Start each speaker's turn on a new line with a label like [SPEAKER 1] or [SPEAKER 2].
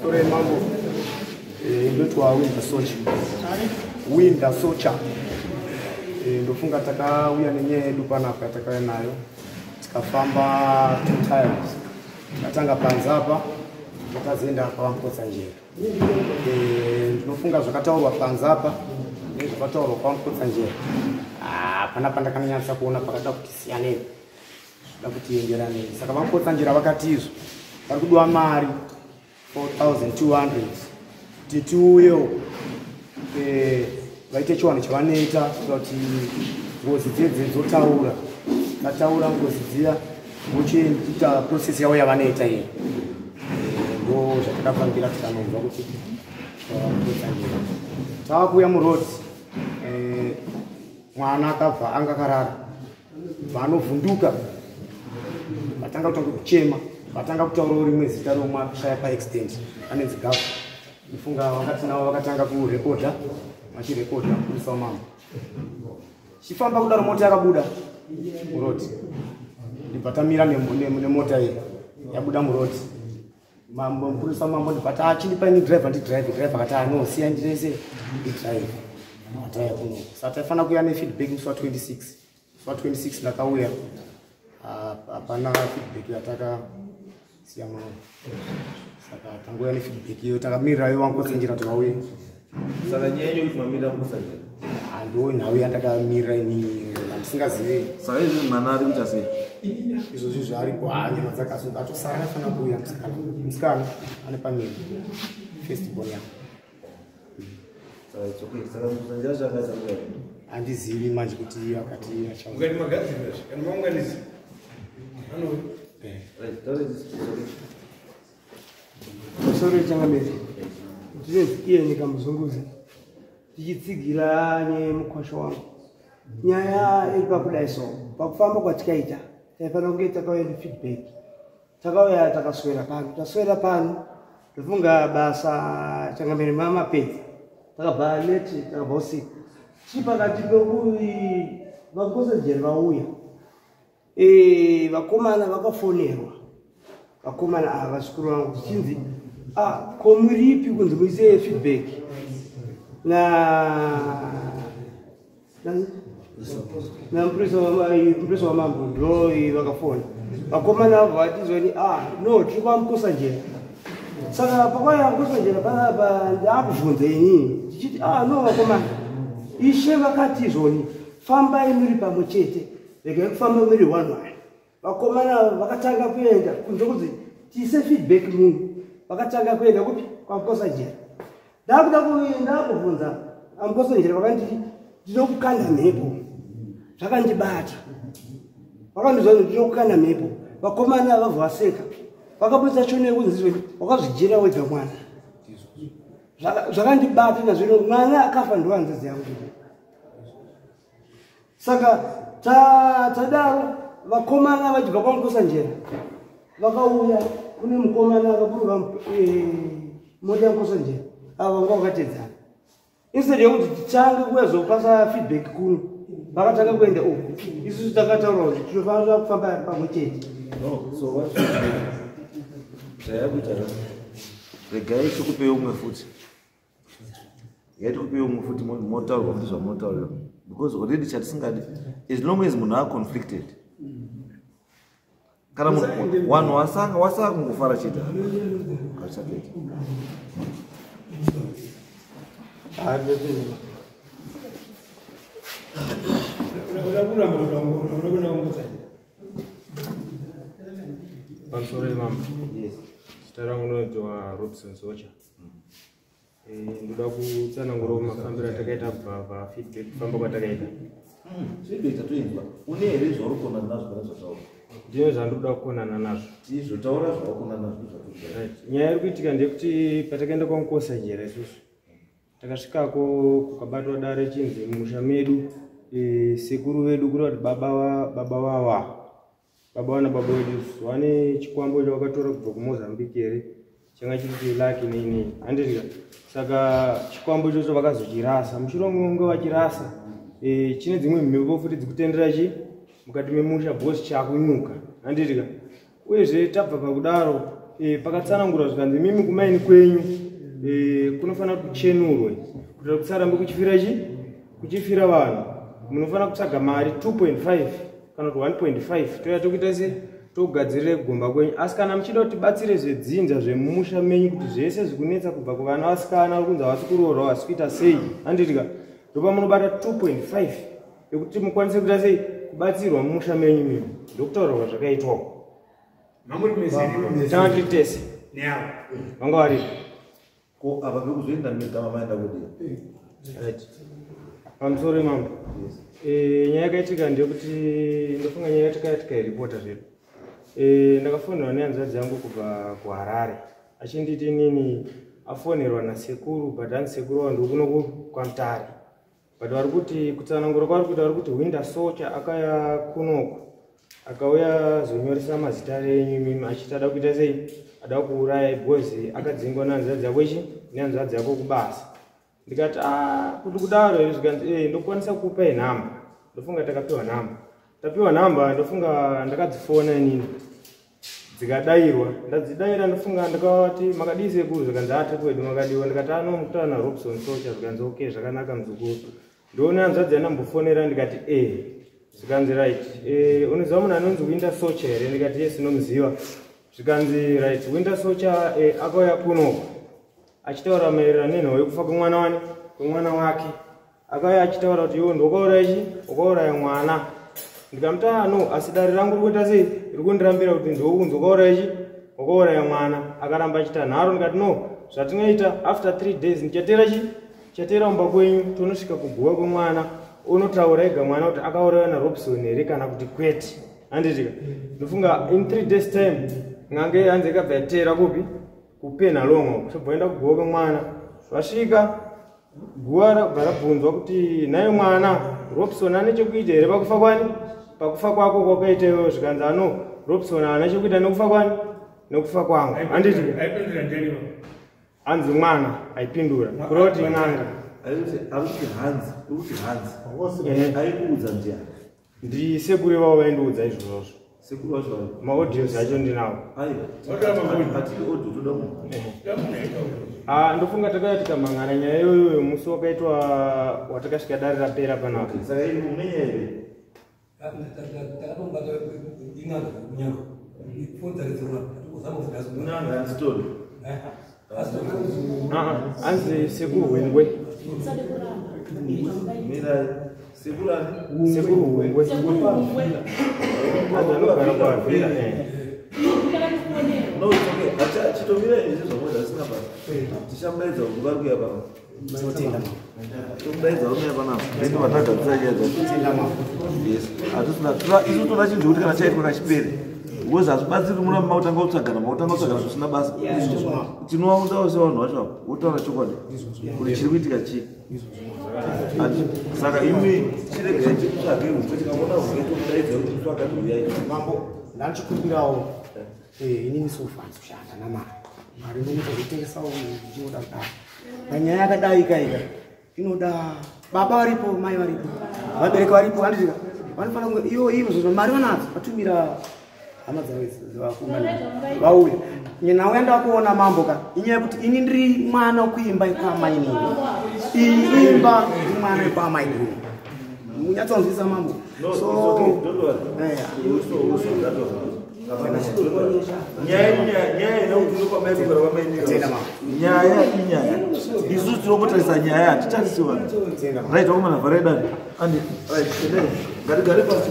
[SPEAKER 1] Sorry mambo. Ndoitwa Winda Socha. Winda Socha. Ndofunga takauya nenyaya yedu panapa yatakauya nayo. Tikafamba two times. Tatanga panze apa, takazoenda kwaMukotsanjera. Ndinofunga zvakataurwa panze apa nezvakataurwa kwaMukotsanjera. Hapana pandakanyatsa kuona pakada kuti siyanei. Zvida kuti enderanei. Saka vaMukotsanjera vakati izvo vari kudiwa mari 4200 kuti tiuyewo vaite chiwanhu chavanoita kuitira kuti ngozi dzedze dzotaura. Vataura ngozi dziya vochiita process yavo yavanoita iyi. Ndo zvatakafambira tikanonzwa kuti vaMukotsanjera. Tava kuuya muroad, mwana akabva anga akarara, vanovhunduka vatanga kutanga kuchema, vatanga kutaurawo rimwe zita romwe akashaya paaccident anonzi Gafu. Ndifunga vakati navo vakatanga kurekodha, vachirekodha mupurisa wamambo. Chifamba kudaro mota yakabuda muroad, ndibva tamira nemota iyi yabuda muroad. Mambo mupurisa wamambo ndibva ta achindipa ini driver ndidrive, driver akati ah no, siya ndirese ndidrive. Ataya kuno. Saka taifanira kuuya nefeedback musi wa 26. Musi wa 26 ndakauya, hapana feedback yatakasiya muno. Saka tangouya nefeedback iyo, takamirira ivo vaMukotsanjera kuti vauye.
[SPEAKER 2] Saka nyaya yenyu kuti mamirira Mukotsanjera?
[SPEAKER 1] Ndo nhau yandakamirira inini, handisingazivi.
[SPEAKER 2] Saka izvi mwana ari kuita sei?
[SPEAKER 1] Izvozvi zvaaripo, nyama dzakasunga, atosara akafanira kuuya musikana. Musikana ane pamiri, first born yangu.
[SPEAKER 2] Saka it's okay. Saka Mukotsanjera zvakaita kuya?
[SPEAKER 1] Handizivi manje kuti akati achauya.
[SPEAKER 3] Mukati magadzirira kana maunganidza anouya.
[SPEAKER 2] Right, that is it's okay.
[SPEAKER 4] Musoro wechangamire, ndinonzi Ian Kamuzunguzi, tichitsigira nemukwasha wangu. Nyaya iri pakudai so, pakufamba kwatikaita taifanira kunge takauya nefeedback. Takauya takaswera pano, taswera pano, ndofunga basa changamire mamapedza, takabva late, takabva usiku. Chii pakati pekuti vaMukotsanjera vauya, vakomana vakafonerwa, vakomana ava vazukuru vangu, zvichinzi ko muripi kunzi muise feedback na mupurisa wamambo. Ndo vakafona vakomana avo vatizoni no, tiri kwaMukotsanjera. Saka pakwaya Mukotsanjera panapa ndaakubvunza inini tichiti no vakomana, ishe vakati izvoni fambai muri pamwe chete, regai kufamba muri one one. Vakomana vakatanga kuenda kunze kunzi tiise feedback muno, vakatanga kuenda kupi? KwaMukotsanjera. Ndakuda ndakubvunza aMukotsanjera, vakanditi ndinokukanda mhepo. Zvakandibata, vakandizva ndinokukanda mhepo. Vakomana vabva vaseka, vakabudisa chono yekunzi izvoni wakazvijira wega mwana. Zvakandibata nazvino, mwana akafa ndohanzadzi yangu. Saka tadaro vakomana vachibva kwaMukotsanjera vakauya kune mukomana akaburuka mota yaMukotsanjera, ava vanga vakatedzana. Instead yekuti tichange kuuya zopasa feedback kuno, vakatanga kuenda uku. Isusu takataura kuti tinofanira kufamba pamwe chete.
[SPEAKER 2] No, so what zvayakuita, regai tikupei umwe futi, regai tikupei umwe futi, motaurwa futi zvamotaurira, because already chatisingadi, as long as munhu aconflicted, kana vanhu wasanga wasaka kungofara chete, hazvichatoita.
[SPEAKER 3] Uda kuramba kuti uda kuenda kwaMukotsanjera?
[SPEAKER 5] Pamusoro yemambo.
[SPEAKER 2] Yes.
[SPEAKER 5] Zita rangu rinoitwa Robson Socha. Ndoda kutsanangurawo mafambiro atakaita kubva pafeedback, kufamba kwatakaita.
[SPEAKER 2] Feedback tatoinzwa. Une here zvauri kuonana nazvo pane zvataura?
[SPEAKER 5] Ndine zvandinoda kukonana nazvo.
[SPEAKER 2] Tizotaura zvauri kuonana nazvo zvatoita.
[SPEAKER 5] Right. Nyaya iri kuitika ndeyekuti patakaenda kwaMukotsanjera isusu, takasvikako kukabatwa dare, chinzi mumusha medu sekuru vedu, kureva kuti baba vava baba vana baba vedu isusu, vane chikwambo chavakatora kubva kuMozambique here, changa chiri chelucky nei nei, handidya. Saka chikwambo ichocho vakazochirasa mushure mekunge vachirasa, chine dzimwe mhepo futi dzikutendera chi mukati memusha because chakunyuka, handidya. Uyezve tabva pakudaro, Pakatsanangurwa zvikanzi mimi kumaini kwenyu kunofanira kuchenurwe kuitira kusarambe kuchifira chi kuchifira vanhu. Munofanira kutsvaga mari 2.5 kana kuti 1.5 toya tokuita se togadzirire kugomba kwenyu. Asi kana muchida kuti tibatsire zvedzinza zvemumusha menyu kuti zvese zvikunetsa kubva kuvana vasikana vari kunzi havasi kuroorwa havasi kuita sei, handitika ndopamunobata 2.5 yekuti mukwanise kuita sei kubatsirwa mumusha menyu mimi. Ndokutaurwa zvakaitwa. Tanga tiri tese vanga varipo.
[SPEAKER 2] Ko apa pekuzoenda mega mamaenda kudii?
[SPEAKER 5] Right. Pamusoro mambo. Nyaya yakaitika ndeyekuti ndofunga nyaya tikairipota zvedu. Ndakafonerwa nehanzvadzi yangu kubva kuHarare achinditi inini afonerwa nasekuru, but hanzi sekuru wavo ndokuno kwaMutare, but vari kuti kutsanangura kwavari kuita vari kuti Winda Socha akauya kunoko akauya zonyoresa mazita enyu imimi achiti ada kuita sei, ada kuuraya because akadzingwa nehanzvadzi yako ichi nehanzvadzi yako kubasa. Ndikati a kuti kudaro here? Zvikanzi ndokwanisa kukupai nhamba. Ndofunga takapiwa nhamba, tapiwa nhamba, ndofunga ndakadzifona inini dzikadairwa. Ndadzidayira, ndofunga ndakati makadii sekuru? Zvikanzi atiri kwedu makadiwa. Ndikati ano mukutaura naRobson Socha. Zvikanzi okay, zvakanaka muzukuru. Ndoona hanzvadzi yandambofonera. Ndikati e. Zvikanzi right, unoziva munhu anonzi Winda Socha here? Ndikati yes, nomuziva. Zvikanzi right, Winda Socha akauya kunoko achitaura maererano nenhau yekufa kwemwana wani kwemwana wake. Akauya achitaura kuti iwo ndokauraya chi wakauraya mwana. Ndikamuti ah no, asi dare rangu riri kuita sei, riri kundirambira kuti ndokunzi wakauraya chi wakauraya mwana. Akaramba achiita nharo. Ndikati no, zvatinoita, after 3 days ndichatera chi chatera kumba kwenyu, tonosvika kuguva kwemwana, unotaura ega mwana kuti akaurayiwa naRobson here kana kuti kwete, handitika. Ndofunga in 3 days time n'anga hanzi ikabva yatera kupi kuPenhalonga, tobva enda kuguva kwemwana. Vasvika guva rabva rabvunzwa kuti nhaye mwana Robson ane chekuita here pakufa kwani, pakufa kwako kwakaita iwewe? Zvikanzi ano Robson haana chekuita nekufa kwani nekufa kwangu, handiti. Hanzi mwana aipindura, kureva kuti n'anga.
[SPEAKER 2] Akuti hanzi, ukuti hanzi aikuudza ndiani?
[SPEAKER 5] Ndisekuru vavo vaindiudza izvozvozvo.
[SPEAKER 2] Sekuru vacho vari
[SPEAKER 5] Maaudios acho ndinawo.
[SPEAKER 2] Aiwa, hatidi audio, toda munhu.
[SPEAKER 5] Ah, ndofunga takauya tikamhangana nyaya iyoyo musi wakaitwa watakasvika dare rapera panapa.
[SPEAKER 2] Saka ini une nyaya here?
[SPEAKER 3] Takatombata in'anga kunyanga foni dzake dzirona.
[SPEAKER 2] N'anga hanzitori.
[SPEAKER 5] Ah, hanzi sekuru Hwengwe.
[SPEAKER 2] Mira, sekuru ani?
[SPEAKER 5] Sekuru Hwengwe, hanzi anogara kuavhira.
[SPEAKER 2] No, it's okay. Chitomira izvi zvamoda zvisina basa. Tichamudaidza kuti vari kuuya pano.
[SPEAKER 1] Tinotenda.
[SPEAKER 2] Tomudaidza vari kuuya panapa, then vatagadzisa nyaya dzacho.
[SPEAKER 1] Tinotenda mambo.
[SPEAKER 2] Yes, hatisina isu toda chinhu chekuti kana chaitwa kachipere, because hazvibatsiri muramba mautanga kutsvagana, mautanga kutsvagana zvisina basa. Tinovaunzawo sevanhu vacho ava, votaura chokwadi kuti chiri kuitika chii. Saka imi chiregai tikutsvage humwe, tikaona humwe tomudaidza kuti tsvagati uyai.
[SPEAKER 1] Mambo, ndandichikumbirawo inini sofa kushanda namari mari ndomuta kutengesawo ndinoda kudaro panyaya yakadai kaika inoda baba varipo, mai varipo, vabereki varipo, handitika vanofanira kunge ivo ivo zvozvo mari vanadzo vatumira hama dzavo idzi vakomana vauya. Nhau yandakuona mambo ka inyaya yekuti ini ndiri mwana wekuimba yekwamainini, iyi imba ndi mwana wekwamaiguru, munyatsonzwisa mambo.
[SPEAKER 2] No,
[SPEAKER 1] So
[SPEAKER 2] it's okay. Don't worry.
[SPEAKER 1] Yeah.
[SPEAKER 2] Also, that one. Nyaya nyaya inokuti kwamaiguru kwamainini.
[SPEAKER 1] Tenda mama.
[SPEAKER 2] Nyaya inyaya. Isusu tinongotarisa nyaya, hatitarisi vanhu.
[SPEAKER 1] Tenda mama.
[SPEAKER 2] Right, vakomana, vharai dare. Andi, right, endai. Ngatigare pasi.